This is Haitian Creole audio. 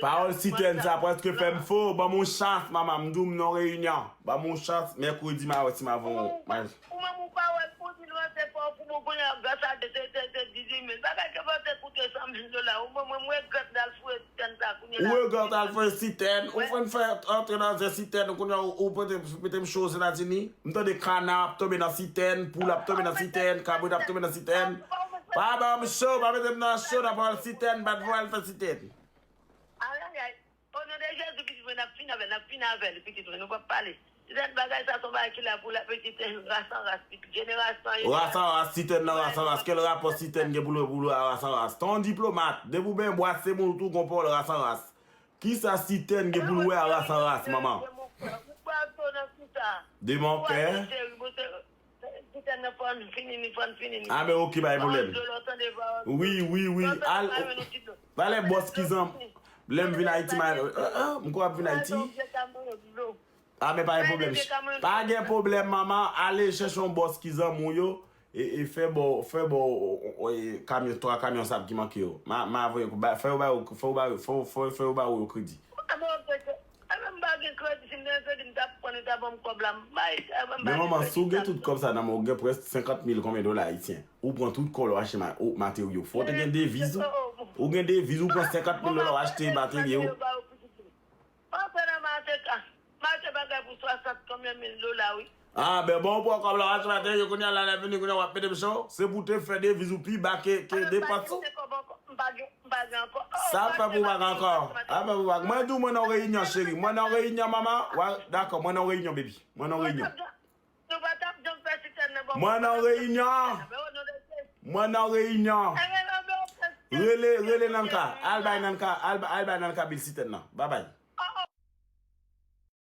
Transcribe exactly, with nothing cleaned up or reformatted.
Pawòl sitèn sa prèske fè m fou. Ban m yon chans, manman. M di w m nan reyinyon. Ban m yon chans. Mèkredi, m a wè si m a voye yon. Ou menm ou pa wè l pou di l ranse fò pou bon kounye a gras a de se se se dizuit mil. Bagay ke fò te koute san mil dola. Ou mwen mwen m regrèt dal foure sitèn sa kounye la. Ou regrèt al foure sitèn. Ou fè n fè antre nan zen sitèn. Kounye a ou mete m cho Ozetazini. M tande kana ap tonbe nan sitèn. Poul ap tonbe nan sitèn. Kabrit ap tonbe nan sitèn. Pa ban m cho. Pa mete m nan cho nan pawòl sitèn. Bat vwa al fè sitèn. Ayayay. O non de Jezi, pitit mwen, n ap fini avè l, n ap fini avè l, pitit mwen, nou p ap pale. Titèn bagay sa se yon bagay ki la pou la pitit, ras an ras, pitit jenerasyon an jenerasyon. Ras an ras, titèn nan ras an ras. Kèl rapò titèn gen pou l wè pou l wè a ras an ras? Tan yon diplomat, depi w benyen bwase moun ou tou gon pawòl ras an ras. Kisa titèn gen pou l wè a ras an ras, manman? De mon cœur. Ah, men ok, pa gen pwoblèm. Wi, wi, wi. Al, pale bòs ki zanm. Lè m vin Ayiti, m a, m kwè ap vin Ayiti. Ah, men pa gen pwoblèm. Pa gen pwoblèm, manman. Ale chèche yon bòs ki zanmi w yo. E, e fè bò, fè bò, o, o, e, kamyon, twa kamyon sab ki manke yo. Ma, ma voye, ba, fè yo ba yo, fè yo ba yo, fè, fè, fè yo ba yo kredi. Ah, men ok, ok. Ah, men m pa gen kredi, si m te gen kredi, m t ap pran, yo t ap ban m kòb la. M bay, ah, men m pa gen kredi. Men manman, si w gen tout kòb sa nan men w, ou gen prèske senkant mil konbyen dola ayisyen? Ou pran tout kò w, ou achte ma-, o, materyo. Fò w te gen deviz ou. Ou gen deviz, ou pran senkant mil dola, ou achte materyo. Antre nan mache ka. Mache bagay pou swasant konbyen mil dola, wi. Ah, ben bon, ou pran kòb la, ou achte materyo, kounye a la, lè vini, kounye a w ap mete m cho. Se pou te fè deviz ou pi ba ke, ke depans ou. M pa gen, m pa gen ankò. Sa fè pou w pa gen ankò. Sa fè pou w pa gen. Mwen di w, mwen nan reyinyon, cheri. Mwen nan reyinyon, manman. Dakò, mwen nan reyinyon, baby. Mwen nan reyinyon. Nou pa t ap janm fè sitèn nan ban mwen. Mwen nan reyinyon. Mwen nan reyinyon. Rele, rele Nanka. Al bay Nanka, al, al bay Nanka bil sitèn nan. Babay.